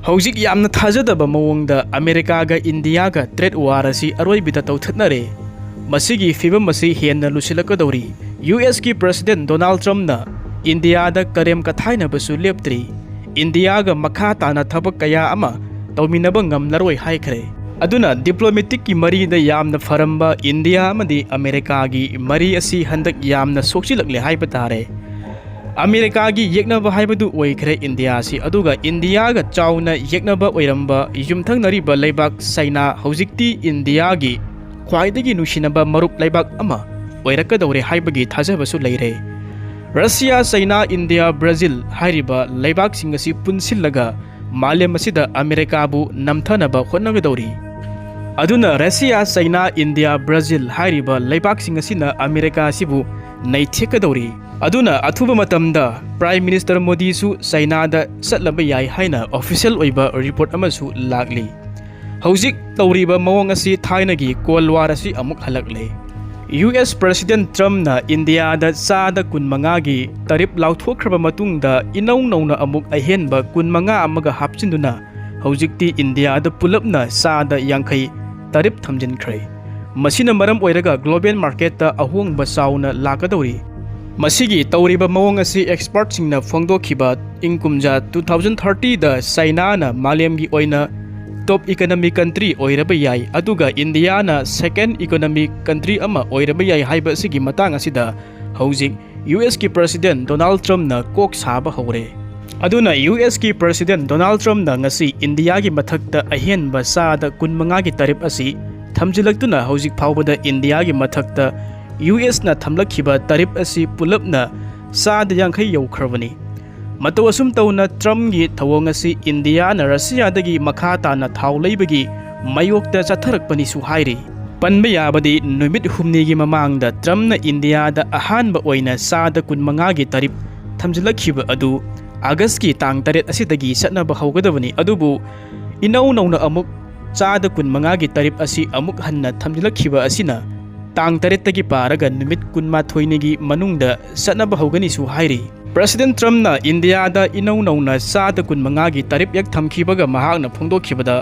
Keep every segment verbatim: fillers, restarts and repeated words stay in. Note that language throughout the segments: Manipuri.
ꯍꯧꯖꯤꯛ ꯌꯥꯝꯅ ꯊꯥꯖꯗꯕ ꯃꯑꯣꯡꯗ ꯑꯃꯦꯔꯤꯀꯥꯒ ꯏꯟꯗꯤꯌꯥꯒ trade war ꯑꯁꯤ ꯑꯔꯣꯏꯕꯗ ꯇꯧꯊꯠꯅꯔꯦ꯫ ꯃꯁꯤꯒꯤ ꯐꯤꯕꯝ ꯑꯁꯤ ꯍꯦꯟꯅ ꯂꯨꯁꯤꯜꯂꯛꯀꯗꯧꯔꯤ꯫ ꯌꯨ ꯑꯦꯁꯀꯤ President Donald Trumpꯅ ꯏꯟꯗꯤꯌꯥꯗ ꯀꯔꯦꯝ ꯀꯊꯥꯏꯅꯕꯁꯨ ꯂꯦꯞꯇ꯭ꯔꯤ꯫ ꯏꯟꯗꯤꯌꯥꯒ ꯃꯈꯥ ꯇꯥꯅ ꯊꯕꯛ ꯀꯌꯥ ꯑꯃ ꯇꯧꯃꯤꯟꯅꯕ ꯉꯝꯂꯔꯣꯏ ꯍꯥꯏꯈ꯭ꯔꯦ꯫ ꯑꯗꯨꯅ diplomaticꯀꯤ ꯃꯔꯤꯗ ꯌꯥꯝꯅ ꯐꯔꯝꯕ ꯏꯟꯗꯤꯌꯥ ꯑꯃꯗꯤ ꯑꯃꯦꯔꯤꯀꯥꯒꯤ ꯃꯔꯤ ꯑꯁꯤ ꯍꯟꯗꯛ ꯌꯥꯝꯅ ꯁꯣꯛꯆꯤꯜꯂꯛꯂꯦ ꯍꯥꯏꯕ ꯇꯥꯔꯦ꯫ ꯑꯃꯦꯔꯤꯀꯥꯒꯤ ꯌꯦꯛꯅꯕ ꯍꯥꯏꯕꯗꯨ ꯑꯣꯏꯈ꯭ꯔꯦ ꯏꯟꯗꯤꯌꯥꯁꯤ, ꯑꯗꯨꯒ ꯏꯟꯗꯤꯌꯥꯒ ꯆꯥꯎꯅ ꯌꯦꯛꯅꯕ ꯑꯣꯏꯔꯝꯕ ꯌꯨꯝꯊꯪꯅꯔꯤꯕ ꯂꯩꯕꯥꯛ ꯆꯩꯅꯥ ꯍꯧꯖꯤꯛꯇꯤ ꯏꯟꯗꯤꯌꯥꯒꯤ ꯈ꯭ꯋꯥꯏꯗꯒꯤ ꯅꯨꯡꯁꯤꯅꯕ ꯃꯔꯨꯞ ꯂꯩꯕꯥꯛ ꯑꯃ ꯑꯣꯏꯔꯛꯀꯗꯧꯔꯦ ꯍꯥꯏꯕꯒꯤ ꯊꯥꯖꯕꯁꯨ ꯂꯩꯔꯦ꯫ ꯔꯁꯤꯌꯥ, ꯆꯩꯅꯥ, ꯏꯟꯗꯤꯌꯥ, ꯕ꯭ꯔꯥꯖꯤꯜ ꯍꯥꯏꯔꯤꯕ ꯂꯩꯕꯥꯛꯁꯤꯡ ꯑꯁꯤ ꯄꯨꯟꯁꯤꯜꯂꯒ ꯃꯥꯂꯦꯝ ꯑꯁꯤꯗ ꯑꯃꯦꯔꯤꯀꯥꯕꯨ ꯅꯝꯊꯅꯕ ꯍꯣꯠꯅꯒꯗꯧꯔꯤ꯫ ꯑꯗꯨꯅ ꯔꯁꯤꯌꯥ, ꯆꯩꯅꯥ, ꯏꯟꯗꯤꯌꯥ, ꯕ꯭ꯔꯥꯖꯤꯜ ꯍꯥꯏꯔꯤꯕ ꯂꯩꯕꯥꯛꯁꯤꯡ ꯑꯁꯤꯅ ꯑꯃꯦꯔꯤꯀꯥ ꯑꯁꯤꯕꯨ ꯅꯩꯊꯦꯛꯀꯗꯧꯔꯤ꯫ ꯑꯗꯨꯅ ꯑꯊꯨꯕ ꯃꯇꯝꯗ Prime Minister ꯃꯣꯗꯤꯁꯨ ꯆꯩꯅꯥꯗ ꯆꯠꯂꯕ ꯌꯥꯏ ꯍꯥꯏꯅ official ꯑꯣꯏꯕ report ꯑꯃꯁꯨ ꯂꯥꯛꯂꯤ꯫ ꯍꯧꯖꯤꯛ ꯇꯧꯔꯤꯕ ꯃꯑꯣꯡ ꯑꯁꯤ ꯊꯥꯏꯅꯒꯤ Cold War ꯑꯁꯤ ꯑꯃꯨꯛ ꯍꯜꯂꯛꯂꯦ꯫ ꯌꯨ ꯑꯦꯁ President Trumpꯅ ꯏꯟꯗꯤꯌꯥꯗ ꯆꯥꯗ ꯀꯨꯟꯃꯉꯥꯒꯤ tariff ꯂꯥꯎꯊꯣꯛꯈ꯭ꯔꯕ ꯃꯇꯨꯡꯗ, ꯏꯅꯧ ꯅꯧꯅ ꯑꯃꯨꯛ ꯑꯍꯦꯟꯕ ꯀꯨꯟꯃꯉꯥ ꯑꯃꯒ ꯍꯥꯞꯆꯤꯟꯗꯨꯅ ꯍꯧꯖꯤꯛꯇꯤ ꯏꯟꯗꯤꯌꯥꯗ ꯄꯨꯂꯞꯅ ꯆꯥꯗ ꯌꯥꯡꯈꯩ tariff ꯊꯝꯖꯤꯟꯈ꯭ꯔꯦ꯫ ꯃꯁꯤꯅ ꯃꯔꯝ ꯑꯣꯏꯔꯒ global marketꯇ ꯑꯍꯣꯡꯕ ꯆꯥꯎꯅ ꯂꯥꯛꯀꯗꯧꯔꯤ꯫ ꯃꯁꯤꯒꯤ ꯇꯧꯔꯤꯕ ꯃꯑꯣꯡ ꯑꯁꯤ expertꯁꯤꯡꯅ ꯐꯣꯡꯗꯣꯛꯈꯤꯕ ꯏꯪ ꯀꯨꯝꯖꯥ two thousand thirtyꯗ ꯆꯩꯅꯥꯅ ꯃꯥꯂꯦꯝꯒꯤ ꯑꯣꯏꯅ top economic country ꯑꯣꯏꯔꯕ ꯌꯥꯏ, ꯑꯗꯨꯒ ꯏꯟꯗꯤꯌꯥꯅ second economic country ꯑꯃ ꯑꯣꯏꯔꯕ ꯌꯥꯏ ꯍꯥꯏꯕ ꯑꯁꯤꯒꯤ ꯃꯇꯥꯡ ꯑꯁꯤꯗ ꯍꯧꯖꯤꯛ ꯌꯨ ꯑꯦꯁꯀꯤ President Donald Trumpꯅ ꯀꯣꯛ ꯁꯥꯕ ꯍꯧꯔꯦ꯫ ꯑꯗꯨꯅ ꯌꯨ ꯑꯦꯁꯀꯤ President Donald Trumpꯅ ꯉꯁꯤ ꯏꯟꯗꯤꯌꯥꯒꯤ ꯃꯊꯛꯇ ꯑꯍꯦꯟꯕ ꯆꯥꯗ ꯀꯨꯟꯃꯉꯥꯒꯤ tariff ꯑꯁꯤ ꯊꯝꯖꯤꯜꯂꯛꯇꯨꯅ ꯍꯧꯖꯤꯛ ꯐꯥꯎꯕꯗ ꯏꯟꯗꯤꯌꯥꯒꯤ ꯃꯊꯛꯇ ꯌꯨ ꯑꯦꯁꯅ ꯊꯝꯂꯛꯈꯤꯕ tariff ꯑꯁꯤ ꯄꯨꯂꯞꯅ ꯆꯥꯗ ꯌꯥꯡꯈꯩ ꯌꯧꯈ꯭ꯔꯕꯅꯤ꯫ ꯃꯇꯧ ꯑꯁꯨꯝ ꯇꯧꯅ Trumpꯒꯤ ꯊꯧꯑꯣꯡ ꯑꯁꯤ ꯏꯟꯗꯤꯌꯥꯅ ꯔꯁꯤꯌꯥꯗꯒꯤ ꯃꯈꯥ ꯇꯥꯅ ꯊꯥꯎ ꯂꯩꯕꯒꯤ ꯃꯥꯌꯣꯛꯇ ꯆꯠꯊꯔꯛꯄꯅꯤꯁꯨ ꯍꯥꯏꯔꯤ꯫ ꯄꯟꯕ ꯌꯥꯕꯗꯤ ꯅꯨꯃꯤꯠ ꯍꯨꯝꯅꯤꯒꯤ ꯃꯃꯥꯡꯗ Trumpꯅ ꯏꯟꯗꯤꯌꯥꯗ ꯑꯍꯥꯟꯕ ꯑꯣꯏꯅ ꯆꯥꯗ ꯀꯨꯟꯃꯉꯥꯒꯤ tariff ꯊꯝꯖꯤꯜꯂꯛꯈꯤꯕ ꯑꯗꯨ Augustꯀꯤ ꯇꯥꯡ ꯇꯔꯦꯠ ꯑꯁꯤꯗꯒꯤ ꯆꯠꯅꯕ ꯍꯧꯒꯗꯕꯅꯤ꯫ ꯑꯗꯨꯕꯨ ꯏꯅꯧ ꯅꯧꯅ ꯑꯃꯨꯛ ꯆꯥꯗ ꯀꯨꯟꯃꯉꯥꯒꯤ tariff ꯑꯁꯤ ꯑꯃꯨꯛ ꯍꯟꯅ ꯊꯝꯖꯤꯜꯂꯛꯈꯤꯕ ꯑꯁꯤꯅ ꯇꯥꯡ ꯇꯔꯦꯠꯇꯒꯤ ꯄꯥꯔꯒ ꯅꯨꯃꯤꯠ ꯀꯨꯟꯃꯥꯊꯣꯏꯅꯤꯒꯤ ꯃꯅꯨꯡꯗ ꯆꯠꯅꯕ ꯍꯧꯒꯅꯤꯁꯨ ꯍꯥꯏꯔꯤ꯫ ꯄ꯭ꯔꯦꯁꯤꯗꯦꯟ ꯇ꯭ꯔꯝꯞꯅ ꯏꯟꯗꯤꯌꯥꯗ ꯏꯅꯧ ꯅꯧꯅ ꯆꯥꯗ ꯀꯨꯟ ꯃꯉꯥꯒꯤ ꯇꯔꯤꯐ ꯍꯦꯛ ꯊꯝꯈꯤꯕꯒ ꯃꯍꯥꯛꯅ ꯐꯣꯡꯗꯣꯛꯈꯤꯕꯗ,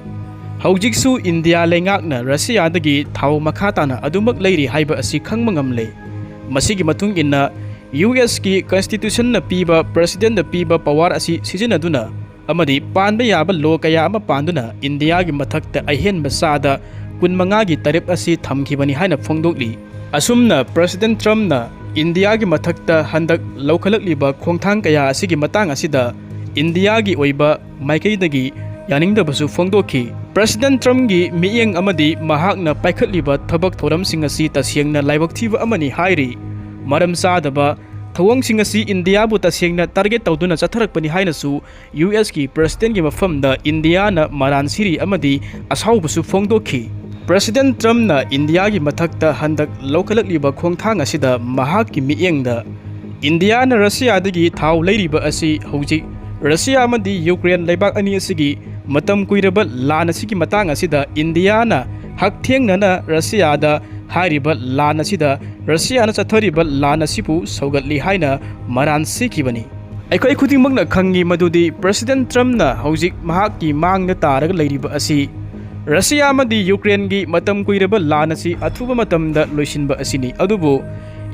ꯍꯧꯖꯤꯛꯁꯨ ꯏꯟꯗꯤꯌꯥ ꯂꯩꯉꯥꯛꯅ ꯔꯁꯤꯌꯥꯗꯒꯤ ꯊꯥꯎ ꯃꯈꯥ ꯇꯥꯅ ꯑꯗꯨꯃꯛ ꯂꯩꯔꯤ ꯍꯥꯏꯕ ꯑꯁꯤ ꯈꯪꯕ ꯉꯝꯂꯦ꯫ ꯃꯁꯤꯒꯤ ꯃꯇꯨꯡ ꯏꯟꯅ, ꯌꯨ ꯑꯦꯁꯀꯤ ꯀꯟꯁꯇꯤꯇ꯭ꯌꯨꯁꯟꯅ ꯄꯤꯕ ꯄ꯭ꯔꯦꯁꯤꯗꯦꯟꯗ ꯄꯤꯕ ꯄꯋꯥꯔ ꯑꯁꯤ ꯁꯤꯖꯤꯟꯅꯗꯨꯅ ꯑꯃꯗꯤ ꯄꯥꯟꯕ ꯌꯥꯕ ꯂꯣ ꯀꯌꯥ ꯑꯃ ꯄꯥꯟꯗꯨꯅ ꯏꯟꯗꯤꯌꯥꯒꯤ ꯃꯊꯛꯇ ꯑꯍꯦꯟꯕ ꯆꯥꯗ ꯀꯨꯟ ꯃꯉꯥꯒꯤ ꯇꯔꯤꯐ ꯑꯁꯤ ꯊꯝꯈꯤꯕꯅꯤ ꯍꯥꯏꯅ ꯐꯣꯡꯗꯣꯛꯂꯤ꯫ ꯑꯁꯨꯝꯅ ꯄ꯭ꯔꯦꯁꯤꯗꯦꯟ ꯇ꯭ꯔꯝꯞꯅ ꯏꯟꯗꯤꯌꯥꯒꯤ ꯃꯊꯛꯇ ꯍꯟꯗꯛ ꯂꯧꯈꯠꯂꯛꯂꯤꯕ ꯈꯣꯡꯊꯥꯡ ꯀꯌꯥ ꯑꯁꯤꯒꯤ ꯃꯇꯥꯡ ꯑꯁꯤꯗ ꯏꯟꯗꯤꯌꯥꯒꯤ ꯑꯣꯏꯕ ꯃꯥꯏꯀꯩꯗꯒꯤ ꯌꯥꯅꯤꯡꯗꯕꯁꯨ ꯐꯣꯡꯗꯣꯛꯈꯤ꯫ ꯄ꯭ꯔꯦꯁꯤꯗꯦꯟ ꯇ꯭ꯔꯝꯞꯀꯤ ꯃꯤꯠꯌꯦꯡ ꯑꯃꯗꯤ ꯃꯍꯥꯛꯅ ꯄꯥꯏꯈꯠꯂꯤꯕ ꯊꯕꯛ ꯊꯧꯔꯝꯁꯤꯡ ꯑꯁꯤ ꯇꯁꯦꯡꯅ ꯂꯥꯏꯕꯛ ꯊꯤꯕ ꯑꯃꯅꯤ ꯍꯥꯏꯔꯤ꯫ ꯃꯔꯝ ꯆꯥꯗꯕ ꯊꯧꯑꯣꯡꯁꯤꯡ ꯑꯁꯤ ꯏꯟꯗꯤꯌꯥꯕꯨ ꯇꯁꯦꯡꯅ ꯇꯥꯔꯒꯦꯠ ꯇꯧꯗꯨꯅ ꯆꯠꯊꯔꯛꯄꯅꯤ ꯍꯥꯏꯅꯁꯨ ꯌꯨ ꯑꯦꯁꯀꯤ ꯄ꯭ꯔꯦꯁꯤꯗꯦꯟꯒꯤ ꯃꯐꯝꯗ ꯏꯟꯗꯤꯌꯥꯅ ꯃꯔꯥꯟ ꯁꯤꯔꯤ ꯑꯃꯗꯤ ꯑꯁꯥꯎꯕꯁꯨ ꯐꯣꯡꯗꯣꯛꯈꯤ꯫ ꯄ꯭ꯔꯦꯁꯤꯗꯦꯟ ꯇ꯭ꯔꯝꯞꯅ ꯏꯟꯗꯤꯌꯥꯒꯤ ꯃꯊꯛꯇ ꯍꯟꯗꯛ ꯂꯧꯈꯠꯂꯛꯂꯤꯕ ꯈꯣꯡꯊꯥꯡ ꯑꯁꯤꯗ ꯃꯍꯥꯛꯀꯤ ꯃꯤꯠꯌꯦꯡꯗ ꯏꯟꯗꯤꯌꯥꯅ ꯔꯁꯤꯌꯥꯗꯒꯤ ꯊꯥꯎ ꯂꯩꯔꯤꯕ ꯑꯁꯤ ꯍꯧꯖꯤꯛ ꯔꯁꯤꯌꯥ ꯑꯃꯗꯤ ꯌꯨꯀ꯭ꯔꯦꯟ ꯂꯩꯕꯥꯛ ꯑꯅꯤ ꯑꯁꯤꯒꯤ ꯃꯇꯝ ꯀꯨꯏꯔꯕ ꯂꯥꯟ ꯑꯁꯤꯒꯤ ꯃꯇꯥꯡ ꯑꯁꯤꯗ ꯏꯟꯗꯤꯌꯥꯅ ꯍꯛꯊꯦꯡꯅꯅ ꯔꯁꯤꯌꯥꯗ ꯍꯥꯏꯔꯤꯕ ꯂꯥꯟ ꯑꯁꯤꯗ ꯔꯁꯤꯌꯥꯅ ꯆꯠꯊꯔꯤꯕ ꯂꯥꯟ ꯑꯁꯤꯕꯨ ꯁꯧꯒꯠꯂꯤ ꯍꯥꯏꯅ ꯃꯔꯥꯟ ꯁꯤꯈꯤꯕꯅꯤ꯫ ꯑꯩꯈꯣꯏ ꯈꯨꯗꯤꯡꯃꯛꯅ ꯈꯪꯉꯤ ꯃꯗꯨꯗꯤ ꯄ꯭ꯔꯦꯁꯤꯗꯦꯟ ꯇ꯭ꯔꯝꯞꯅ ꯍꯧꯖꯤꯛ ꯃꯍꯥꯛꯀꯤ ꯃꯥꯡꯗ ꯇꯥꯔꯒ ꯂꯩꯔꯤꯕ ꯑꯁꯤ ꯔꯁꯤꯌꯥ ꯑꯃꯗꯤ ꯌꯨꯀ꯭ꯔꯦꯟꯒꯤ ꯃꯇꯝ ꯀꯨꯏꯔꯕ ꯂꯥꯟ ꯑꯁꯤ ꯑꯊꯨꯕ ꯃꯇꯝꯗ ꯂꯣꯏꯁꯤꯟꯕ ꯑꯁꯤꯅꯤ꯫ ꯑꯗꯨꯕꯨ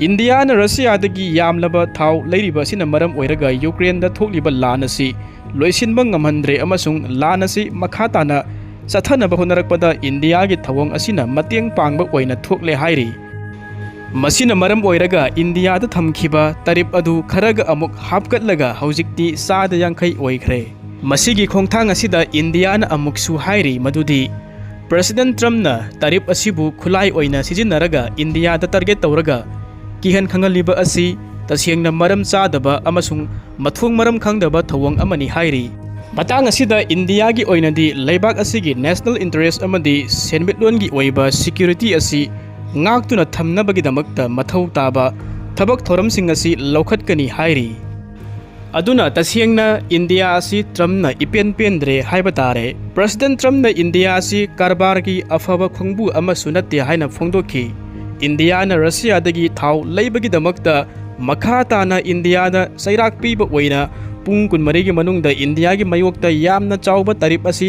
ꯏꯟꯗꯤꯌꯥꯅ ꯔꯁꯤꯌꯥꯗꯒꯤ ꯌꯥꯝꯂꯕ ꯊꯥꯎ ꯂꯩꯔꯤꯕ ꯑꯁꯤꯅ ꯃꯔꯝ ꯑꯣꯏꯔꯒ ꯌꯨꯀ꯭ꯔꯦꯟꯗ ꯊꯣꯛꯂꯤꯕ ꯂꯥꯟ ꯑꯁꯤ ꯂꯣꯏꯁꯤꯟꯕ ꯉꯝꯍꯟꯗ꯭ꯔꯦ ꯑꯃꯁꯨꯡ ꯂꯥꯟ ꯑꯁꯤ ꯃꯈꯥ ꯇꯥꯅ ꯆꯠꯊꯅꯕ ꯍꯣꯠꯅꯔꯛꯄꯗ ꯏꯟꯗꯤꯌꯥꯒꯤ ꯊꯧꯑꯣꯡ ꯑꯁꯤꯅ ꯃꯇꯦꯡ ꯄꯥꯡꯕ ꯑꯣꯏꯅ ꯊꯣꯛꯂꯦ ꯍꯥꯏꯔꯤ꯫ ꯃꯁꯤꯅ ꯃꯔꯝ ꯑꯣꯏꯔꯒ ꯏꯟꯗꯤꯌꯥꯗ ꯊꯝꯈꯤꯕ ꯇꯔꯤꯞ ꯑꯗꯨ ꯈꯔꯒ ꯑꯃꯨꯛ ꯍꯥꯞꯀꯠꯂꯒ ꯍꯧꯖꯤꯛꯇꯤ ꯆꯥꯗ ꯌꯥꯡꯈꯩ ꯑꯣꯏꯈ꯭ꯔꯦ꯫ ꯃꯁꯤꯒꯤ ꯈꯣꯡꯊꯥꯡ ꯑꯁꯤꯗ ꯏꯟꯗꯤꯌꯥꯅ ꯑꯃꯨꯛꯁꯨ ꯍꯥꯏꯔꯤ ꯃꯗꯨꯗꯤ ꯄ꯭ꯔꯦꯁꯤꯗꯦꯟ ꯇ꯭ꯔꯝꯞꯅ ꯇꯔꯤꯞ ꯑꯁꯤꯕꯨ ꯈꯨꯠꯂꯥꯏ ꯑꯣꯏꯅ ꯁꯤꯖꯤꯟꯅꯔꯒ ꯏꯟꯗꯤꯌꯥꯗ ꯇꯥꯔꯒꯦꯠ ꯇꯧꯔꯒ ꯀꯤꯍꯟ ꯈꯪꯍꯜꯂꯤꯕ ꯑꯁꯤ ꯇꯁꯦꯡꯅ ꯃꯔꯝ ꯆꯥꯗꯕ ꯑꯃꯁꯨꯡ ꯃꯊꯣꯡ ꯃꯔꯝ ꯈꯪꯗꯕ ꯊꯧꯑꯣꯡ ꯑꯃꯅꯤ ꯍꯥꯏꯔꯤ꯫ ꯃꯇꯥꯡ ꯑꯁꯤꯗ ꯏꯟꯗꯤꯌꯥꯒꯤ ꯑꯣꯏꯅꯗꯤ ꯂꯩꯕꯥꯛ ꯑꯁꯤꯒꯤ ꯅꯦꯁꯅꯦꯜ ꯏꯟꯇꯔꯦꯁ ꯑꯃꯗꯤ ꯁꯦꯟꯃꯤꯠꯂꯣꯟꯒꯤ ꯑꯣꯏꯕ ꯁꯦꯀ꯭ꯌꯨꯔꯤꯇꯤ ꯑꯁꯤ ꯉꯥꯛꯇꯨꯅ ꯊꯝꯅꯕꯒꯤꯗꯃꯛꯇ ꯃꯊꯧ ꯇꯥꯕ ꯊꯕꯛ ꯊꯧꯔꯝꯁꯤꯡ ꯑꯁꯤ ꯂꯧꯈꯠꯀꯅꯤ ꯍꯥꯏꯔꯤ꯫ ꯑꯗꯨꯅ ꯇꯁꯦꯡꯅ ꯏꯟꯗꯤꯌꯥ ꯑꯁꯤ ꯇ꯭ꯔꯝꯞꯅ ꯏꯄꯦꯟ ꯄꯦꯟꯗ꯭ꯔꯦ ꯍꯥꯏꯕ ꯇꯥꯔꯦ꯫ ꯄ꯭ꯔꯦꯁꯤꯗꯦꯟ ꯇ꯭ꯔꯝꯞꯅ ꯏꯟꯗꯤꯌꯥ ꯑꯁꯤ ꯀꯔꯕꯥꯔꯒꯤ ꯑꯐꯕ ꯈꯣꯡꯕꯨ ꯑꯃꯁꯨ ꯅꯠꯇꯦ ꯍꯥꯏꯅ ꯐꯣꯡꯗꯣꯛꯈꯤ꯫ ꯏꯟꯗꯤꯌꯥꯅ ꯔꯁꯤꯌꯥꯗꯒꯤ ꯊꯥꯎ ꯂꯩꯕꯒꯤꯗꯃꯛꯇ ꯃꯈꯥ ꯇꯥꯅ ꯏꯟꯗꯤꯌꯥꯗ ꯆꯩꯔꯥꯛ ꯄꯤꯕ ꯑꯣꯏꯅ ꯄꯨꯡ ꯀꯨꯟꯃꯔꯤꯒꯤ ꯃꯅꯨꯡꯗ ꯏꯟꯗꯤꯌꯥꯒꯤ ꯃꯥꯌꯣꯛꯇ ꯌꯥꯝꯅ ꯆꯥꯎꯕ ꯇꯥꯔꯤꯐ ꯑꯁꯤ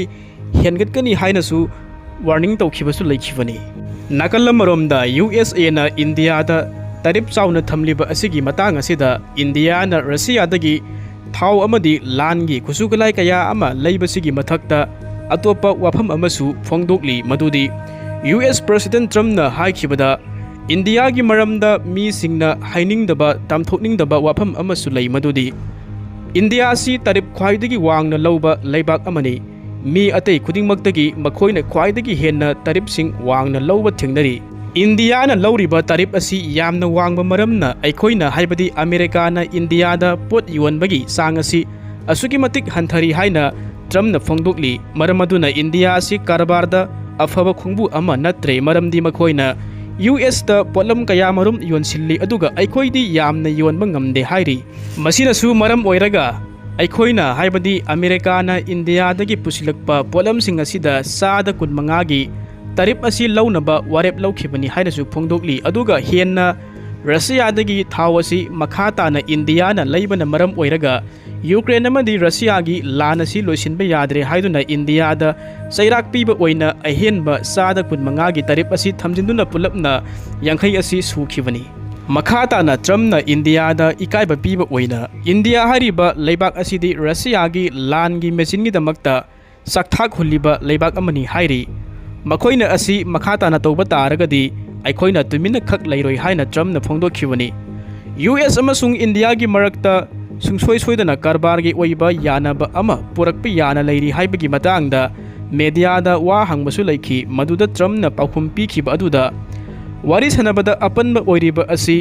ꯍꯦꯟꯒꯠꯀꯅꯤ ꯍꯥꯏꯅꯁꯨ ꯋꯥꯔꯅꯤꯡ ꯇꯧꯈꯤꯕꯁꯨ ꯂꯩꯈꯤꯕꯅꯤ꯫ ꯅꯥꯀꯜ ꯑꯃꯔꯣꯝꯗ ꯌꯨ ꯑꯦꯁ ꯑꯦꯅ ꯏꯟꯗꯤꯌꯥꯗ ꯇꯥꯔꯤꯐ ꯆꯥꯎꯅ ꯊꯝꯂꯤꯕ ꯑꯁꯤꯒꯤ ꯃꯇꯥꯡ ꯑꯁꯤꯗ ꯏꯟꯗꯤꯌꯥꯅ ꯔꯁꯤꯌꯥꯗꯒꯤ ꯊꯥꯎ ꯑꯃꯗꯤ ꯂꯥꯟꯒꯤ ꯈꯨꯠꯁꯨ ꯈꯨꯠꯂꯥꯏ ꯀꯌꯥ ꯑꯃ ꯂꯩꯕꯁꯤꯒꯤ ꯃꯊꯛꯇ ꯑꯇꯣꯞꯄ ꯋꯥꯐꯝ ꯑꯃꯁꯨ ꯐꯣꯡꯗꯣꯛꯂꯤ, ꯃꯗꯨꯗꯤ ꯌꯨ ꯑꯦꯁ ꯄ꯭ꯔꯁꯤꯗꯦꯟ ꯇ꯭ꯔꯝꯞꯅ ꯍꯥꯏꯈꯤꯕꯗ ꯏꯟꯗꯤꯌꯥꯒꯤ ꯃꯔꯝꯗ ꯃꯤꯁꯤꯡꯅ ꯍꯥꯏꯅꯤꯡꯗꯕ, ꯇꯝꯊꯣꯛꯅꯤꯡꯗꯕ ꯋꯥꯐꯝ ꯑꯃꯁꯨ ꯂꯩ, ꯃꯗꯨꯗꯤ ꯏꯟꯗꯤꯌꯥ ꯑꯁꯤ ꯇꯥꯔꯤꯐ ꯈ꯭ꯋꯥꯏꯗꯒꯤ ꯋꯥꯡꯅ ꯂꯧꯕ ꯂꯩꯕꯥꯛ ꯑꯃꯅꯤ꯫ ꯃꯤ ꯑꯇꯩ ꯈꯨꯗꯤꯡꯃꯛꯇꯒꯤ ꯃꯈꯣꯏꯅ ꯈ꯭ꯋꯥꯏꯗꯒꯤ ꯍꯦꯟꯅ ꯇꯥꯔꯤꯐꯁꯤꯡ ꯋꯥꯡꯅ ꯂꯧꯕ ꯊꯦꯡꯅꯔꯤ꯫ ꯏꯟꯗꯤꯌꯥꯅ ꯂꯧꯔꯤꯕ ꯇꯥꯔꯤꯐ ꯑꯁꯤ ꯌꯥꯝꯅ ꯋꯥꯡꯕ ꯃꯔꯝꯅ ꯑꯩꯈꯣꯏꯅ, ꯍꯥꯏꯕꯗꯤ ꯑꯃꯦꯔꯤꯀꯥꯅ ꯏꯟꯗꯤꯌꯥꯗ ꯄꯣꯠ ꯌꯣꯟꯕꯒꯤ ꯆꯥꯡ ꯑꯁꯤ ꯑꯁꯨꯛꯀꯤ ꯃꯇꯤꯛ ꯍꯟꯊꯔꯤ ꯍꯥꯏꯅ ꯇ꯭ꯔꯝꯞꯅ ꯐꯣꯡꯗꯣꯛꯂꯤ꯫ ꯃꯔꯝ ꯑꯗꯨꯅ ꯏꯟꯗꯤꯌꯥ ꯑꯁꯤ ꯀꯔꯕꯥꯔꯗ ꯑꯐꯕ ꯈꯣꯡꯕꯨ ꯑꯃ ꯅꯠꯇ꯭ꯔꯦ, ꯃꯔꯝꯗꯤ ꯃꯈꯣꯏꯅ ꯌꯨ ꯑꯦꯁꯇ ꯄꯣꯠꯂꯝ ꯀꯌꯥꯃꯔꯨꯝ ꯌꯣꯟꯁꯤꯜꯂꯤ, ꯑꯗꯨꯒ ꯑꯩꯈꯣꯏꯗꯤ ꯌꯥꯝꯅ ꯌꯣꯟꯕ ꯉꯝꯗꯦ ꯍꯥꯏꯔꯤ꯫ ꯃꯁꯤꯅꯁꯨ ꯃꯔꯝ ꯑꯣꯏꯔꯒ ꯑꯩꯈꯣꯏꯅ, ꯍꯥꯏꯕꯗꯤ ꯑꯃꯦꯔꯤꯀꯥꯅ ꯏꯟꯗꯤꯌꯥꯗꯒꯤ ꯄꯨꯁꯤꯜꯂꯛꯄ ꯄꯣꯠꯂꯝꯁꯤꯡ ꯑꯁꯤꯗ ꯆꯥꯗ ꯀꯨꯟꯃꯉꯥꯒꯤ ꯇꯥꯔꯤꯐ ꯑꯁꯤ ꯂꯧꯅꯕ ꯋꯥꯔꯦꯞ ꯂꯧꯈꯤꯕꯅꯤ ꯍꯥꯏꯅꯁꯨ ꯐꯣꯡꯗꯣꯛꯂꯤ꯫ ꯑꯗꯨꯒ ꯍꯦꯟꯅ ꯔꯁꯤꯌꯥꯗꯒꯤ ꯊꯥꯎ ꯑꯁꯤ ꯃꯈꯥ ꯇꯥꯅ ꯏꯟꯗꯤꯌꯥꯅ ꯂꯩꯕꯅ ꯃꯔꯝ ꯑꯣꯏꯔꯒ ꯌꯨꯀ꯭ꯔꯦꯟ ꯑꯃꯗꯤ ꯔꯁꯤꯌꯥꯒꯤ ꯂꯥꯟ ꯑꯁꯤ ꯂꯣꯏꯁꯤꯟꯕ ꯌꯥꯗ꯭ꯔꯦ ꯍꯥꯏꯗꯨꯅ ꯏꯟꯗꯤꯌꯥꯗ ꯆꯩꯔꯥꯛ ꯄꯤꯕ ꯑꯣꯏꯅ ꯑꯍꯦꯟꯕ ꯆꯥꯗ ꯀꯨꯟꯃꯉꯥꯒꯤ ꯇꯥꯔꯤꯐ ꯑꯁꯤ ꯊꯝꯖꯤꯟꯗꯨꯅ ꯄꯨꯂꯞꯅ ꯌꯥꯡꯈꯩ ꯑꯁꯤ ꯁꯨꯈꯤꯕꯅꯤ꯫ ꯃꯈꯥ ꯇꯥꯅ ꯇ꯭ꯔꯝꯞꯅ ꯏꯟꯗꯤꯌꯥꯗ ꯏꯀꯥꯏꯕ ꯄꯤꯕ ꯑꯣꯏꯅ ꯏꯟꯗꯤꯌꯥ ꯍꯥꯏꯔꯤꯕ ꯂꯩꯕꯥꯛ ꯑꯁꯤꯗꯤ ꯔꯁꯤꯌꯥꯒꯤ ꯂꯥꯟꯒꯤ ꯃꯦꯆꯤꯟꯒꯤꯗꯃꯛꯇ ꯆꯥꯛꯊꯥꯛ ꯍꯨꯜꯂꯤꯕ ꯂꯩꯕꯥꯛ ꯑꯃꯅꯤ ꯍꯥꯏꯔꯤ꯫ ꯃꯈꯣꯏꯅ ꯑꯁꯤ ꯃꯈꯥ ꯇꯥꯅ ꯇꯧꯕ ꯇꯥꯔꯒꯗꯤ ꯑꯩꯈꯣꯏꯅ ꯇꯨꯃꯤꯟꯅ ꯈꯛ ꯂꯩꯔꯣꯏ ꯍꯥꯏꯅ ꯇ꯭ꯔꯝꯞꯅ ꯐꯣꯡꯗꯣꯛꯈꯤꯕꯅꯤ꯫ ꯌꯨ ꯑꯦꯁ ꯑꯃꯁꯨꯡ ꯏꯟꯗꯤꯌꯥꯒꯤ ꯃꯔꯛꯇ ꯁꯨꯡꯁꯣꯏ ꯁꯣꯏꯗꯅ ꯀꯔꯕꯥꯔꯒꯤ ꯑꯣꯏꯕ ꯌꯥꯅꯕ ꯑꯃ ꯄꯨꯔꯛꯄ ꯌꯥꯅ ꯂꯩꯔꯤ ꯍꯥꯏꯕꯒꯤ ꯃꯇꯥꯡꯗ ꯃꯦꯗꯤꯌꯥꯗ ꯋꯥ ꯍꯪꯕꯁꯨ ꯂꯩꯈꯤ, ꯃꯗꯨꯗ ꯇ꯭ꯔꯝꯞꯅ ꯄꯥꯎꯈꯨꯝ ꯄꯤꯈꯤꯕ ꯑꯗꯨꯗ, ꯋꯥꯔꯤ ꯁꯥꯟꯅꯕꯗ ꯑꯄꯟꯕ ꯑꯣꯏꯔꯤꯕ ꯑꯁꯤ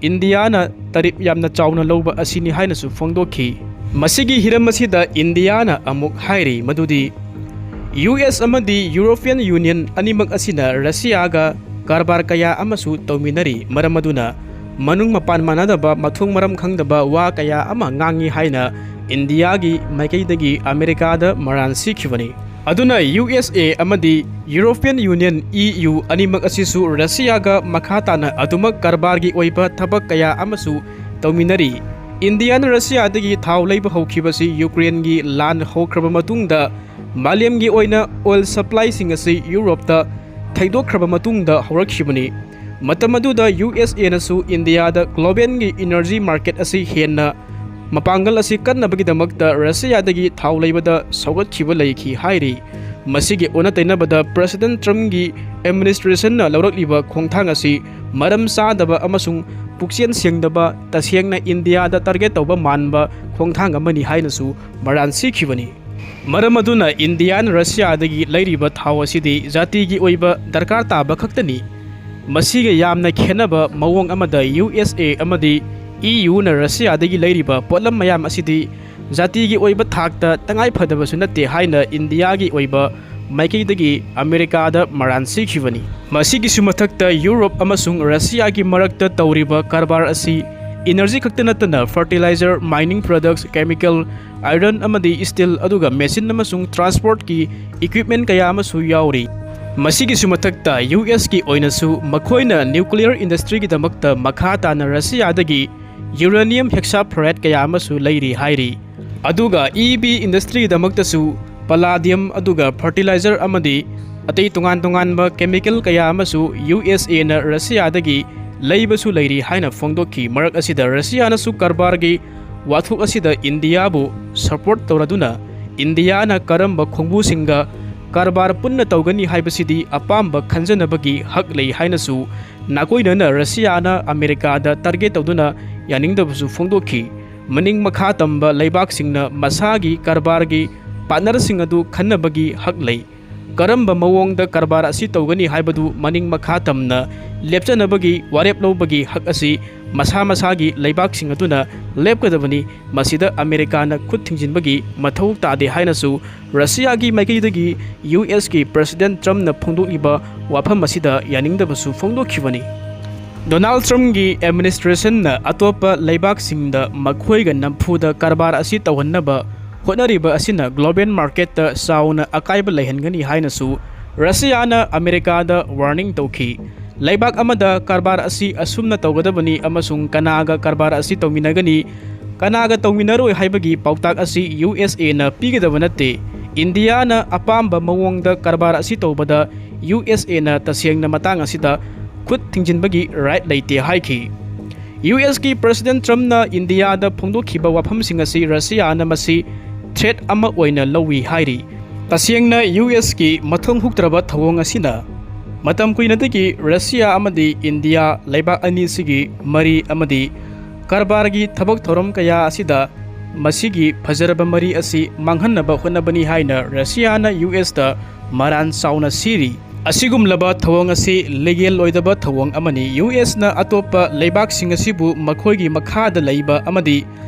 ꯏꯟꯗꯤꯌꯥꯅ ꯇꯥꯔꯤꯐ ꯌꯥꯝꯅ ꯆꯥꯎꯅ ꯂꯧꯕ ꯑꯁꯤꯅꯤ ꯍꯥꯏꯅꯁꯨ ꯐꯣꯡꯗꯣꯛꯈꯤ꯫ ꯃꯁꯤꯒꯤ ꯍꯤꯔꯝ ꯑꯁꯤꯗ ꯏꯟꯗꯤꯌꯥꯅ ꯑꯃꯨꯛ ꯍꯥꯏꯔꯤ ꯃꯗꯨꯗꯤ ꯌꯨ ꯑꯦꯁ ꯑꯃꯗꯤ ꯌꯨꯔꯣꯄꯤꯌꯟ ꯌꯨꯅꯤꯌꯟ ꯑꯅꯤꯃꯛ ꯑꯁꯤꯅ ꯔꯁꯤꯌꯥꯒ ꯀꯔꯕꯥꯔ ꯀꯌꯥ ꯑꯃꯁꯨ ꯇꯧꯃꯤꯟꯅꯔꯤ, ꯃꯔꯝ ꯑꯗꯨꯅ ꯃꯅꯨꯡ ꯃꯄꯥꯟ ꯃꯥꯟꯅꯗꯕ, ꯃꯊꯣꯡ ꯃꯔꯝ ꯈꯪꯗꯕ ꯋꯥ ꯀꯌꯥ ꯑꯃ ꯉꯥꯡꯉꯤ ꯍꯥꯏꯅ ꯏꯟꯗꯤꯌꯥꯒꯤ ꯃꯥꯏꯀꯩꯗꯒꯤ ꯑꯃꯦꯔꯤꯀꯥꯗ ꯃꯔꯥꯜ ꯁꯤꯈꯤꯕꯅꯤ꯫ ꯑꯗꯨꯅ ꯌꯨ ꯑꯦꯁ ꯑꯦ ꯑꯃꯗꯤ ꯌꯨꯔꯣꯄꯤꯌꯟ ꯌꯨꯅꯤꯌꯟ, ꯏ ꯌꯨ, ꯑꯅꯤꯃꯛ ꯑꯁꯤꯁꯨ ꯔꯁꯤꯌꯥꯒ ꯃꯈꯥ ꯇꯥꯅ ꯑꯗꯨꯃꯛ ꯀꯔꯕꯥꯔꯒꯤ ꯑꯣꯏꯕ ꯊꯕꯛ ꯀꯌꯥ ꯑꯃꯁꯨ ꯇꯧꯃꯤꯟꯅꯔꯤ꯫ ꯏꯟꯗꯤꯌꯥꯅ ꯔꯁꯤꯌꯥꯗꯒꯤ ꯊꯥꯎ ꯂꯩꯕ ꯍꯧꯈꯤꯕꯁꯤ ꯌꯨꯀ꯭ꯔꯦꯟꯒꯤ ꯂꯥꯟ ꯍꯧꯈ꯭ꯔꯕ ꯃꯇꯨꯡꯗ ꯃꯥꯂꯦꯝꯒꯤ ꯑꯣꯏꯅ ꯑꯣꯏꯜ ꯁꯄ꯭ꯂꯥꯏꯁꯤꯡ ꯑꯁꯤ ꯌꯨꯔꯣꯞꯇ ꯊꯩꯗꯣꯛꯈ꯭ꯔꯕ ꯃꯇꯨꯡꯗ ꯍꯧꯔꯛꯈꯤꯕꯅꯤ꯫ ꯃꯇꯝ ꯑꯗꯨꯗ ꯌꯨ ꯑꯦꯁ ꯑꯦꯅꯁꯨ ꯏꯟꯗꯤꯌꯥꯗ ꯒ꯭ꯂꯣꯕꯦꯜꯒꯤ ꯏꯅꯔꯖꯤ ꯃꯥꯔꯀꯦꯠ ꯑꯁꯤ ꯍꯦꯟꯅ ꯃꯄꯥꯡꯒꯜ ꯑꯁꯤ ꯀꯟꯅꯕꯒꯤꯗꯃꯛꯇ ꯔꯁꯤꯌꯥꯗꯒꯤ ꯊꯥꯎ ꯂꯩꯕꯗ ꯁꯧꯒꯠꯈꯤꯕ ꯂꯩꯈꯤ ꯍꯥꯏꯔꯤ꯫ ꯃꯁꯤꯒꯤ ꯑꯣꯟꯅ ꯇꯩꯅꯕꯗ ꯄ꯭ꯔꯦꯁꯤꯗꯦꯟ ꯇ꯭ꯔꯝꯞꯒꯤ ꯑꯦꯗꯃꯤꯅꯤꯁꯇ꯭ꯔꯦꯁꯟꯅ ꯂꯧꯔꯛꯂꯤꯕ ꯈꯣꯡꯊꯥꯡ ꯑꯁꯤ ꯃꯔꯝ ꯆꯥꯗꯕ ꯑꯃꯁꯨꯡ ꯄꯨꯛꯆꯦꯜ ꯁꯦꯡꯗꯕ, ꯇꯁꯦꯡꯅ ꯏꯟꯗꯤꯌꯥꯗ ꯇꯥꯔꯒꯦꯠ ꯇꯧꯕ ꯃꯥꯟꯕ ꯈꯣꯡꯊꯥꯡ ꯑꯃꯅꯤ ꯍꯥꯏꯅꯁꯨ ꯃꯔꯥꯜ ꯁꯤꯈꯤꯕꯅꯤ꯫ ꯃꯔꯝ ꯑꯗꯨꯅ ꯏꯟꯗꯤꯌꯥꯅ ꯔꯁꯤꯌꯥꯗꯒꯤ ꯂꯩꯔꯤꯕ ꯊꯥꯎ ꯑꯁꯤꯗꯤ ꯖꯥꯇꯤꯒꯤ ꯑꯣꯏꯕ ꯗꯔꯀꯥꯔ ꯇꯥꯕ ꯈꯛꯇꯅꯤ꯫ ꯃꯁꯤꯒ ꯌꯥꯝꯅ ꯈꯦꯠꯅꯕ ꯃꯑꯣꯡ ꯑꯃꯗ ꯌꯨ ꯑꯦꯁ ꯑꯦ ꯑꯃꯗꯤ ꯏ ꯌꯨꯅ ꯔꯁꯤꯌꯥꯗꯒꯤ ꯂꯩꯔꯤꯕ ꯄꯣꯠꯂꯝ ꯃꯌꯥꯝ ꯑꯁꯤꯗꯤ ꯖꯥꯇꯤꯒꯤ ꯑꯣꯏꯕ ꯊꯥꯛꯇ ꯇꯉꯥꯏ ꯐꯗꯕꯁꯨ ꯅꯠꯇꯦ ꯍꯥꯏꯅ ꯏꯟꯗꯤꯌꯥꯒꯤ ꯑꯣꯏꯕ ꯃꯥꯏꯀꯩꯗꯒꯤ ꯑꯃꯦꯔꯤꯀꯥꯗ ꯃꯔꯥꯜ ꯁꯤꯈꯤꯕꯅꯤ꯫ ꯃꯁꯤꯒꯤꯁꯨ ꯃꯊꯛꯇ ꯌꯨꯔꯣꯞ ꯑꯃꯁꯨꯡ ꯔꯁꯤꯌꯥꯒꯤ ꯃꯔꯛꯇ ꯇꯧꯔꯤꯕ ꯀꯔꯕꯥꯔ ꯑꯁꯤ ꯏꯅꯔꯖꯤ ꯈꯛꯇ ꯅꯠꯇꯅ fertiliser, mining products, chemical, iron ꯑꯃꯗꯤ ꯁ꯭ꯇꯤꯜ, ꯑꯗꯨꯒ ꯃꯦꯁꯤꯟ ꯑꯃꯁꯨꯡ ꯇ꯭ꯔꯥꯟꯁꯄꯣꯔꯠꯀꯤ ꯏꯀ꯭ꯋꯤꯞꯃꯦꯟ ꯀꯌꯥ ꯑꯃꯁꯨ ꯌꯥꯎꯔꯤ꯫ ꯃꯁꯤꯒꯤꯁꯨ ꯃꯊꯛꯇ ꯌꯨ ꯑꯦꯁꯀꯤ ꯑꯣꯏꯅꯁꯨ ꯃꯈꯣꯏꯅ ꯅ꯭ꯌꯨꯀ꯭ꯂꯤꯌꯔ ꯏꯟꯗꯁꯇ꯭ꯔꯤꯒꯤꯗꯃꯛꯇ ꯃꯈꯥ ꯇꯥꯅ ꯔꯁꯤꯌꯥꯗꯒꯤ ꯌꯨꯔꯦꯅꯤꯌꯝ ꯍꯦꯛꯁꯥꯐ꯭ꯂꯣꯔꯥꯏꯗ ꯀꯌꯥ ꯑꯃꯁꯨ ꯂꯩꯔꯤ ꯍꯥꯏꯔꯤ꯫ ꯑꯗꯨꯒ ꯏ ꯚꯤ ꯏꯟꯗꯁꯇ꯭ꯔꯤꯒꯤꯗꯃꯛꯇꯁꯨ ꯄꯂꯥꯗꯤꯌꯝ, ꯑꯗꯨꯒ ꯐꯔꯇꯤꯂꯥꯏꯖꯔ ꯑꯃꯗꯤ ꯑꯇꯩ ꯇꯣꯉꯥꯟ ꯇꯣꯉꯥꯟꯕ ꯀꯦꯃꯤꯀꯦꯜ ꯀꯌꯥ ꯑꯃꯁꯨ ꯌꯨ ꯑꯦꯁ ꯑꯦꯅ ꯔꯁꯤꯌꯥꯗꯒꯤ ꯂꯩꯕꯁꯨ ꯂꯩꯔꯤ ꯍꯥꯏꯅ ꯐꯣꯡꯗꯣꯛꯈꯤ꯫ ꯃꯔꯛ ꯑꯁꯤꯗ ꯔꯁꯤꯌꯥꯅꯁꯨ ꯀꯔꯕꯥꯔꯒꯤ ꯋꯥꯊꯣꯛ ꯑꯁꯤꯗ ꯏꯟꯗꯤꯌꯥꯕꯨ ꯁꯄꯣꯔꯠ ꯇꯧꯔꯗꯨꯅ ꯏꯟꯗꯤꯌꯥꯅ ꯀꯔꯝꯕ ꯈꯣꯡꯕꯨꯁꯤꯡꯒ ꯀꯔꯕꯥꯔ ꯄꯨꯟꯅ ꯇꯧꯒꯅꯤ ꯍꯥꯏꯕꯁꯤꯗꯤ ꯑꯄꯥꯝꯕ ꯈꯟꯖꯅꯕꯒꯤ ꯍꯛ ꯂꯩ ꯍꯥꯏꯅꯁꯨ ꯅꯥꯀꯣꯏꯅꯅ ꯔꯁꯤꯌꯥꯅ ꯑꯃꯦꯔꯤꯀꯥꯗ ꯇꯥꯔꯒꯦꯠ ꯇꯧꯗꯨꯅ ꯌꯥꯅꯤꯡꯗꯕꯁꯨ ꯐꯣꯡꯗꯣꯛꯈꯤ꯫ ꯃꯅꯤꯡ ꯃꯈꯥ ꯇꯝꯕ ꯂꯩꯕꯥꯛꯁꯤꯡꯅ ꯃꯁꯥꯒꯤ ꯀꯔꯕꯥꯔꯒꯤ ꯄꯥꯔꯠꯅꯔꯁꯤꯡ ꯑꯗꯨ ꯈꯟꯅꯕꯒꯤ ꯍꯛ ꯂꯩ꯫ ꯀꯔꯝꯕ ꯃꯑꯣꯡꯗ ꯀꯔꯕꯥꯔ ꯑꯁꯤ ꯇꯧꯒꯅꯤ ꯍꯥꯏꯕꯗꯨ ꯃꯅꯤꯡ ꯃꯈꯥ ꯇꯝꯅ ꯂꯦꯞꯆꯅꯕꯒꯤ ꯋꯥꯔꯦꯞ ꯂꯧꯕꯒꯤ ꯍꯛ ꯑꯁꯤ ꯃꯁꯥ ꯃꯁꯥꯒꯤ ꯂꯩꯕꯥꯛꯁꯤꯡ ꯑꯗꯨꯅ ꯂꯦꯞꯀꯗꯕꯅꯤ꯫ ꯃꯁꯤꯗ ꯑꯃꯦꯔꯤꯀꯥꯅ ꯈꯨꯠ ꯊꯤꯡꯖꯤꯟꯕꯒꯤ ꯃꯊꯧ ꯇꯥꯗꯦ ꯍꯥꯏꯅꯁꯨ ꯔꯁꯤꯌꯥꯒꯤ ꯃꯥꯏꯀꯩꯗꯒꯤ ꯌꯨ ꯑꯦꯁꯀꯤ ꯄ꯭ꯔꯦꯁꯤꯗꯦꯟ ꯇ꯭ꯔꯝꯞꯅ ꯐꯣꯡꯗꯣꯛꯂꯤꯕ ꯋꯥꯐꯝ ꯑꯁꯤꯗ ꯌꯥꯅꯤꯡꯗꯕꯁꯨ ꯐꯣꯡꯗꯣꯛꯈꯤꯕꯅꯤ꯫ ꯗꯣꯅꯥꯜꯗ ꯇ꯭ꯔꯝꯞꯀꯤ ꯑꯦꯗꯃꯤꯅꯤꯁꯇ꯭ꯔꯦꯁꯟꯅ ꯑꯇꯣꯞꯄ ꯂꯩꯕꯥꯛꯁꯤꯡꯗ ꯃꯈꯣꯏꯒ ꯅꯝꯐꯨꯗ ꯀꯔꯕꯥꯔ ꯑꯁꯤ ꯇꯧꯍꯟꯅꯕ ꯍꯣꯠꯅꯔꯤꯕ ꯑꯁꯤꯅ global marketꯇ ꯆꯥꯎꯅ ꯑꯀꯥꯏꯕ ꯂꯩꯍꯟꯒꯅꯤ ꯍꯥꯏꯅꯁꯨ ꯔꯁꯤꯌꯥꯅ ꯑꯃꯦꯔꯤꯀꯥꯗ warning ꯇꯧꯈꯤ꯫ ꯂꯩꯕꯥꯛ ꯑꯃꯗ ꯀꯔꯕꯥꯔ ꯑꯁꯤ ꯑꯁꯨꯝꯅ ꯇꯧꯒꯗꯕꯅꯤ ꯑꯃꯁꯨꯡ ꯀꯅꯥꯒ ꯀꯔꯕꯥꯔ ꯑꯁꯤ ꯇꯧꯃꯤꯟꯅꯒꯅꯤ, ꯀꯅꯥꯒ ꯇꯧꯃꯤꯟꯅꯔꯣꯏ ꯍꯥꯏꯕꯒꯤ ꯄꯥꯎꯇꯥꯛ ꯑꯁꯤ ꯌꯨ ꯑꯦꯁ ꯑꯦꯅ ꯄꯤꯒꯗꯕ ꯅꯠꯇꯦ꯫ ꯏꯟꯗꯤꯌꯥꯅ ꯑꯄꯥꯝꯕ ꯃꯑꯣꯡꯗ ꯀꯔꯕꯥꯔ ꯑꯁꯤ ꯇꯧꯕꯗ ꯌꯨ ꯑꯦꯁ ꯑꯦꯅ ꯇꯁꯦꯡꯅ ꯃꯇꯥꯡ ꯑꯁꯤꯗ ꯈꯨꯠ ꯊꯤꯡꯖꯤꯟꯕꯒꯤ right ꯂꯩꯇꯦ ꯍꯥꯏꯈꯤ꯫ ꯌꯨ ꯑꯦꯁꯀꯤ President Trumpꯅ ꯏꯟꯗꯤꯌꯥꯗ ꯐꯣꯡꯗꯣꯛꯈꯤꯕ ꯋꯥꯐꯝꯁꯤꯡ ꯑꯁꯤ ꯔꯁꯤꯌꯥꯅ ꯃꯁꯤ threat ꯑꯃ ꯑꯣꯏꯅ ꯂꯧꯏ ꯍꯥꯏꯔꯤ꯫ ꯇꯁꯦꯡꯅ ꯌꯨ ꯑꯦꯁꯀꯤ ꯃꯊꯣꯡ ꯍꯨꯛꯇ꯭ꯔꯕ ꯊꯧꯑꯣꯡ ꯑꯁꯤꯅ ꯃꯇꯝ ꯀꯨꯏꯅꯗꯒꯤ ꯔꯁꯤꯌꯥ ꯑꯃꯗꯤ ꯏꯟꯗꯤꯌꯥ ꯂꯩꯕꯥꯛ ꯑꯅꯤꯁꯤꯒꯤ ꯃꯔꯤ ꯑꯃꯗꯤ ꯀꯔꯕꯥꯔꯒꯤ ꯊꯕꯛ ꯊꯧꯔꯝ ꯀꯌꯥ ꯑꯁꯤꯗ ꯃꯁꯤꯒꯤ ꯐꯖꯔꯕ ꯃꯔꯤ ꯑꯁꯤ ꯃꯥꯡꯍꯟꯅꯕ ꯍꯣꯠꯅꯕꯅꯤ ꯍꯥꯏꯅ ꯔꯁꯤꯌꯥꯅ ꯌꯨ ꯑꯦꯁꯇ ꯃꯔꯥꯟ ꯆꯥꯎꯅ ꯁꯤꯔꯤ꯫ ꯑꯁꯤꯒꯨꯝꯂꯕ ꯊꯧꯑꯣꯡ ꯑꯁꯤ legal ꯑꯣꯏꯗꯕ ꯊꯧꯑꯣꯡ ꯑꯃꯅꯤ꯫ ꯌꯨ ꯑꯦꯁꯅ ꯑꯇꯣꯞꯄ ꯂꯩꯕꯥꯛꯁꯤꯡ ꯑꯁꯤꯕꯨ ꯃꯈꯣꯏꯒꯤ ꯃꯈꯥꯗ ꯂꯩꯕ ꯑꯃꯗꯤ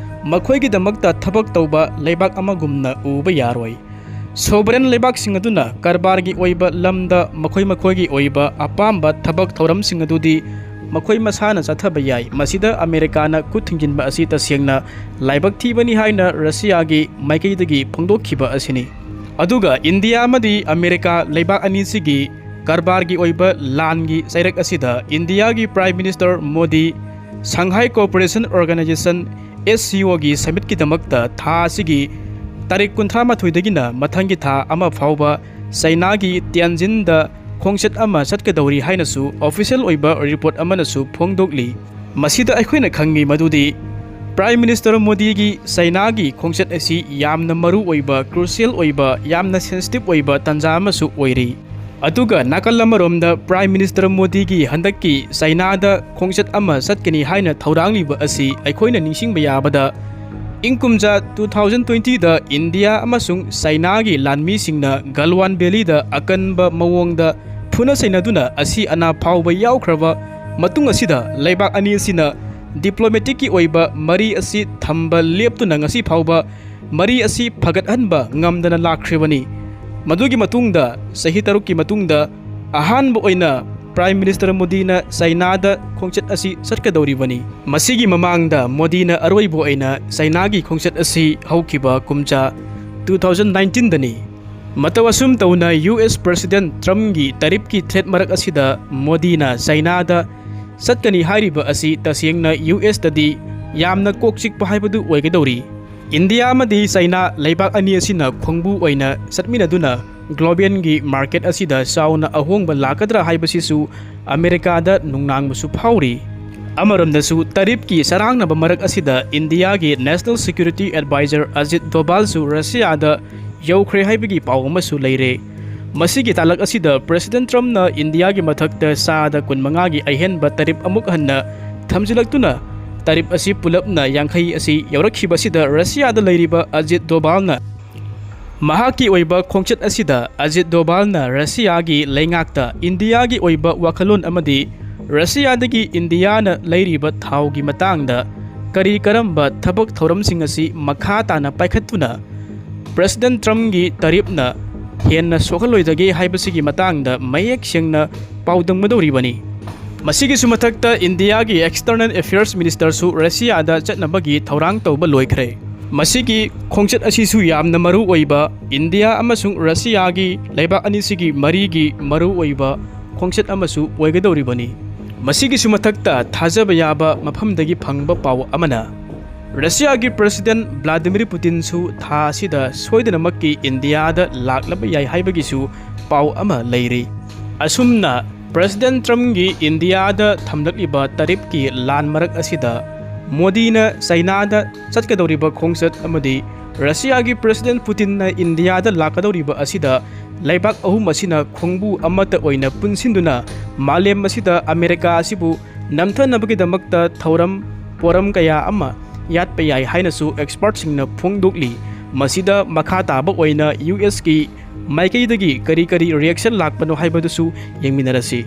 ꯃꯈꯣꯏꯒꯤꯗꯃꯛꯇ ꯊꯕꯛ ꯇꯧꯕ ꯂꯩꯕꯥꯛ ꯑꯃꯒꯨꯝꯅ ꯎꯕ ꯌꯥꯔꯣꯏ꯫ Sovereign ꯂꯩꯕꯥꯛꯁꯤꯡ ꯑꯗꯨꯅ ꯀꯔꯕꯥꯔꯒꯤ ꯑꯣꯏꯕ ꯂꯝꯗ ꯃꯈꯣꯏ ꯃꯈꯣꯏꯒꯤ ꯑꯣꯏꯕ ꯑꯄꯥꯝꯕ ꯊꯕꯛ ꯊꯧꯔꯝꯁꯤꯡ ꯑꯗꯨꯗꯤ ꯃꯈꯣꯏ ꯃꯁꯥꯅ ꯆꯠꯊꯕ ꯌꯥꯏ꯫ ꯃꯁꯤꯗ ꯑꯃꯦꯔꯤꯀꯥꯅ ꯈꯨꯠ ꯊꯤꯡꯖꯤꯟꯕ ꯑꯁꯤ ꯇꯁꯦꯡꯅ ꯂꯥꯏꯕꯛ ꯊꯤꯕꯅꯤ ꯍꯥꯏꯅ ꯔꯁꯤꯌꯥꯒꯤ ꯃꯥꯏꯀꯩꯗꯒꯤ ꯐꯣꯡꯗꯣꯛꯈꯤꯕ ꯑꯁꯤꯅꯤ꯫ ꯑꯗꯨꯒ ꯏꯟꯗꯤꯌꯥ ꯑꯃꯗꯤ ꯑꯃꯦꯔꯤꯀꯥ ꯂꯩꯕꯥꯛ ꯑꯅꯤꯁꯤꯒꯤ ꯀꯔꯕꯥꯔꯒꯤ ꯑꯣꯏꯕ ꯂꯥꯟꯒꯤ ꯆꯩꯔꯛ ꯑꯁꯤꯗ ꯏꯟꯗꯤꯌꯥꯒꯤ Prime Minister Modi Shanghai Cooperation Organisation, S C O ꯒꯤ summitꯀꯤꯗꯃꯛꯇ ꯊꯥ ꯑꯁꯤꯒꯤ ꯇꯥꯔꯤꯛ ꯀꯨꯟꯊ꯭ꯔꯥ ꯃꯥꯊꯣꯏꯗꯒꯤꯅ ꯃꯊꯪꯒꯤ ꯊꯥ ꯑꯃ ꯐꯥꯎꯕ ꯆꯩꯅꯥꯒꯤ ꯇꯤꯌꯥꯟꯖꯤꯟꯗ ꯈꯣꯡꯆꯠ ꯑꯃ ꯆꯠꯀꯗꯧꯔꯤ ꯍꯥꯏꯅꯁꯨ official ꯑꯣꯏꯕ report ꯑꯃꯅꯁꯨ ꯐꯣꯡꯗꯣꯛꯂꯤ꯫ ꯃꯁꯤꯗ ꯑꯩꯈꯣꯏꯅ ꯈꯪꯉꯤ ꯃꯗꯨꯗꯤ Prime Minister ꯃꯣꯗꯤꯒꯤ ꯆꯩꯅꯥꯒꯤ ꯈꯣꯡꯆꯠ ꯑꯁꯤ ꯌꯥꯝꯅ ꯃꯔꯨ ꯑꯣꯏꯕ, crucial ꯑꯣꯏꯕ, ꯌꯥꯝꯅ sensitive ꯑꯣꯏꯕ ꯇꯥꯟꯖꯥ ꯑꯃꯁꯨ ꯑꯣꯏꯔꯤ꯫ ꯑꯗꯨꯒ ꯅꯥꯀꯜ ꯑꯃꯔꯣꯝꯗ Prime Minister ꯃꯣꯗꯤꯒꯤ ꯍꯟꯗꯛꯀꯤ ꯆꯩꯅꯥꯗ ꯈꯣꯡꯆꯠ ꯑꯃ ꯆꯠꯀꯅꯤ ꯍꯥꯏꯅ ꯊꯧꯔꯥꯡꯂꯤꯕ ꯑꯁꯤ ꯑꯩꯈꯣꯏꯅ ꯅꯤꯡꯁꯤꯡꯕ ꯌꯥꯕꯗ, ꯏꯪ ꯀꯨꯝꯖꯥ two thousand twentyꯗ ꯏꯟꯗꯤꯌꯥ ꯑꯃꯁꯨꯡ ꯆꯩꯅꯥꯒꯤ ꯂꯥꯟꯃꯤꯁꯤꯡꯅ ꯒꯜꯋꯥꯟ ꯚꯦꯂꯤꯗ ꯑꯀꯟꯕ ꯃꯑꯣꯡꯗ ꯐꯨꯅ ꯆꯩꯅꯗꯨꯅ ꯑꯁꯤ ꯑꯅꯥ ꯐꯥꯎꯕ ꯌꯥꯎꯈ꯭ꯔꯕ ꯃꯇꯨꯡ ꯑꯁꯤꯗ, ꯂꯩꯕꯥꯛ ꯑꯅꯤ ꯑꯁꯤꯅ diplomaticꯀꯤ ꯑꯣꯏꯕ ꯃꯔꯤ ꯑꯁꯤ ꯊꯝꯕ ꯂꯦꯞꯇꯨꯅ ꯉꯁꯤ ꯐꯥꯎꯕ ꯃꯔꯤ ꯑꯁꯤ ꯐꯒꯠꯍꯟꯕ ꯉꯝꯗꯅ ꯂꯥꯛꯈ꯭ꯔꯤꯕꯅꯤ꯫ ꯃꯗꯨꯒꯤ ꯃꯇꯨꯡꯗ, ꯆꯍꯤ ꯇꯔꯨꯛꯀꯤ ꯃꯇꯨꯡꯗ, ꯑꯍꯥꯟꯕ ꯑꯣꯏꯅ Prime Minister ꯃꯣꯗꯤꯅ ꯆꯥꯏꯅꯥꯗ ꯈꯣꯡꯆꯠ ꯑꯁꯤ ꯆꯠꯀꯗꯧꯔꯤꯕꯅꯤ꯫ ꯃꯁꯤꯒꯤ ꯃꯃꯥꯡꯗ ꯃꯣꯗꯤꯅ ꯑꯔꯣꯏꯕ ꯑꯣꯏꯅ ꯆꯥꯏꯅꯥꯒꯤ ꯈꯣꯡꯆꯠ ꯑꯁꯤ ꯍꯧꯈꯤꯕ ꯀꯨꯝꯖꯥ two thousand nineteenꯗꯅꯤ꯫ ꯃꯇꯧ ꯑꯁꯨꯝ ꯇꯧꯅ ꯌꯨ ꯑꯦꯁ President Trumpꯀꯤ ꯇꯔꯤꯞꯀꯤ threat ꯃꯔꯛ ꯑꯁꯤꯗ ꯃꯣꯗꯤꯅ ꯆꯥꯏꯅꯥꯗ ꯆꯠꯀꯅꯤ ꯍꯥꯏꯔꯤꯕ ꯑꯁꯤ ꯇꯁꯦꯡꯅ ꯌꯨ ꯑꯦꯁꯇꯗꯤ ꯌꯥꯝꯅ ꯀꯣꯛ ꯆꯤꯛꯄ ꯍꯥꯏꯕꯗꯨ ꯑꯣꯏꯒꯗꯧꯔꯤ꯫ ꯏꯟꯗꯤꯌꯥ ꯑꯃꯗꯤ ꯆꯥꯏꯅꯥ ꯂꯩꯕꯥꯛ ꯑꯅꯤ ꯑꯁꯤꯅ ꯈꯣꯡꯕꯨ ꯑꯣꯏꯅ ꯆꯠꯃꯤꯟꯅꯗꯨꯅ globalꯒꯤ market ꯑꯁꯤꯗ ꯆꯥꯎꯅ ꯑꯍꯣꯡꯕ ꯂꯥꯛꯀꯗ꯭ꯔꯥ ꯍꯥꯏꯕꯁꯤꯁꯨ ꯑꯃꯦꯔꯤꯀꯥꯗ ꯅꯨꯡꯅꯥꯡꯕꯁꯨ ꯐꯥꯎꯔꯤ꯫ ꯑꯃꯔꯣꯝꯗꯁꯨ ꯇꯔꯤꯞꯀꯤ ꯆꯔꯥꯡꯅꯕ ꯃꯔꯛ ꯑꯁꯤꯗ ꯏꯟꯗꯤꯌꯥꯒꯤ National Security Advisor ꯑꯖꯤꯠ ꯗꯣꯚꯥꯜꯁꯨ ꯔꯁꯤꯌꯥꯗ ꯌꯧꯈ꯭ꯔꯦ ꯍꯥꯏꯕꯒꯤ ꯄꯥꯎ ꯑꯃꯁꯨ ꯂꯩꯔꯦ꯫ ꯃꯁꯤꯒꯤ ꯇꯥꯂꯛ ꯑꯁꯤꯗ President Trumpꯅ ꯏꯟꯗꯤꯌꯥꯒꯤ ꯃꯊꯛꯇ ꯆꯥꯗ ꯀꯨꯟꯃꯉꯥꯒꯤ ꯑꯍꯦꯟꯕ ꯇꯔꯤꯞ ꯑꯃꯨꯛ ꯍꯟꯅ ꯊꯝꯖꯤꯜꯂꯛꯇꯨꯅ ꯇꯔꯤꯞ ꯑꯁꯤ ꯄꯨꯂꯞꯅ ꯌꯥꯡꯈꯩ ꯑꯁꯤ ꯌꯧꯔꯛꯈꯤꯕꯁꯤꯗ ꯔꯁꯤꯌꯥꯗ ꯂꯩꯔꯤꯕ ꯑꯖꯤꯠ ꯗꯣꯚꯥꯜꯅ ꯃꯍꯥꯛꯀꯤ ꯑꯣꯏꯕ ꯈꯣꯡꯆꯠ ꯑꯁꯤꯗ ꯑꯖꯤꯠ ꯗꯣꯚꯥꯜꯅ ꯔꯁꯤꯌꯥꯒꯤ ꯂꯩꯉꯥꯛꯇ ꯏꯟꯗꯤꯌꯥꯒꯤ ꯑꯣꯏꯕ ꯋꯥꯈꯜꯂꯣꯟ ꯑꯃꯗꯤ ꯔꯁꯤꯌꯥꯗꯒꯤ ꯏꯟꯗꯤꯌꯥꯅ ꯂꯩꯔꯤꯕ ꯊꯥꯎꯒꯤ ꯃꯇꯥꯡꯗ ꯀꯔꯤ ꯀꯔꯝꯕ ꯊꯕꯛ ꯊꯧꯔꯝꯁꯤꯡ ꯑꯁꯤ ꯃꯈꯥ ꯇꯥꯅ ꯄꯥꯏꯈꯠꯇꯨꯅ President Trumpꯒꯤ ꯇꯔꯤꯞꯅ ꯍꯦꯟꯅ ꯁꯣꯛꯍꯜꯂꯣꯏꯗꯒꯦ ꯍꯥꯏꯕꯁꯤꯒꯤ ꯃꯇꯥꯡꯗ ꯃꯌꯦꯛ ꯁꯦꯡꯅ ꯄꯥꯎꯗꯝꯒꯗꯧꯔꯤꯕꯅꯤ꯫ ꯃꯁꯤꯒꯤꯁꯨ ꯃꯊꯛꯇ ꯏꯟꯗꯤꯌꯥꯒꯤ External Affairs Ministerꯁꯨ ꯔꯁꯤꯌꯥꯗ ꯆꯠꯅꯕꯒꯤ ꯊꯧꯔꯥꯡ ꯇꯧꯕ ꯂꯣꯏꯈ꯭ꯔꯦ꯫ ꯃꯁꯤꯒꯤ ꯈꯣꯡꯆꯠ ꯑꯁꯤꯁꯨ ꯌꯥꯝꯅ ꯃꯔꯨ ꯑꯣꯏꯕ, ꯏꯟꯗꯤꯌꯥ ꯑꯃꯁꯨꯡ ꯔꯁꯤꯌꯥꯒꯤ ꯂꯩꯕꯥꯛ ꯑꯅꯤꯁꯤꯒꯤ ꯃꯔꯤꯒꯤ ꯃꯔꯨ ꯑꯣꯏꯕ ꯈꯣꯡꯆꯠ ꯑꯃꯁꯨ ꯑꯣꯏꯒꯗꯧꯔꯤꯕꯅꯤ꯫ ꯃꯁꯤꯒꯤꯁꯨ ꯃꯊꯛꯇ ꯊꯥꯖꯕ ꯌꯥꯕ ꯃꯐꯝꯗꯒꯤ ꯐꯪꯕ ꯄꯥꯎ ꯑꯃꯅ, ꯔꯁꯤꯌꯥꯒꯤ President Vladimir Putinꯁꯨ ꯊꯥ ꯑꯁꯤꯗ ꯁꯣꯏꯗꯅꯃꯛꯀꯤ ꯏꯟꯗꯤꯌꯥꯗ ꯂꯥꯛꯂꯕ ꯌꯥꯏ ꯍꯥꯏꯕꯒꯤꯁꯨ ꯄꯥꯎ ꯑꯃ ꯂꯩꯔꯤ꯫ ꯑꯁꯨꯝꯅ President Trumpꯒꯤ ꯏꯟꯗꯤꯌꯥꯗ ꯊꯝꯂꯛꯂꯤꯕ ꯇꯔꯤꯞꯀꯤ ꯂꯥꯟ ꯃꯔꯛ ꯑꯁꯤꯗ ꯃꯣꯗꯤꯅ ꯆꯥꯏꯅꯥꯗ ꯆꯠꯀꯗꯧꯔꯤꯕ ꯈꯣꯡꯆꯠ ꯑꯃꯗꯤ ꯔꯁꯤꯌꯥꯒꯤ President Putinꯅ ꯏꯟꯗꯤꯌꯥꯗ ꯂꯥꯛꯀꯗꯧꯔꯤꯕ ꯑꯁꯤꯗ ꯂꯩꯕꯥꯛ ꯑꯍꯨꯝ ꯑꯁꯤꯅ ꯈꯣꯡꯕꯨ ꯑꯃꯠꯇ ꯑꯣꯏꯅ ꯄꯨꯟꯁꯤꯟꯗꯨꯅ ꯃꯥꯂꯦꯝ ꯑꯁꯤꯗ ꯑꯃꯦꯔꯤꯀꯥ ꯑꯁꯤꯕꯨ ꯅꯝꯊꯅꯕꯒꯤꯗꯃꯛꯇ ꯊꯧꯔꯝ ꯄꯣꯔꯝ ꯀꯌꯥ ꯑꯃ ꯌꯥꯠꯄ ꯌꯥꯏ ꯍꯥꯏꯅꯁꯨ expertꯁꯤꯡꯅ ꯐꯣꯡꯗꯣꯛꯂꯤ꯫ ꯃꯁꯤꯗ ꯃꯈꯥ ꯇꯥꯕ ꯑꯣꯏꯅ ꯌꯨ ꯑꯦꯁꯀꯤ ꯃꯥꯏꯀꯩꯗꯒꯤ ꯀꯔꯤ ꯀꯔꯤ reaction ꯂꯥꯛꯄꯅꯣ ꯍꯥꯏꯕꯗꯨꯁꯨ ꯌꯦꯡꯃꯤꯟꯅꯔꯁꯤ꯫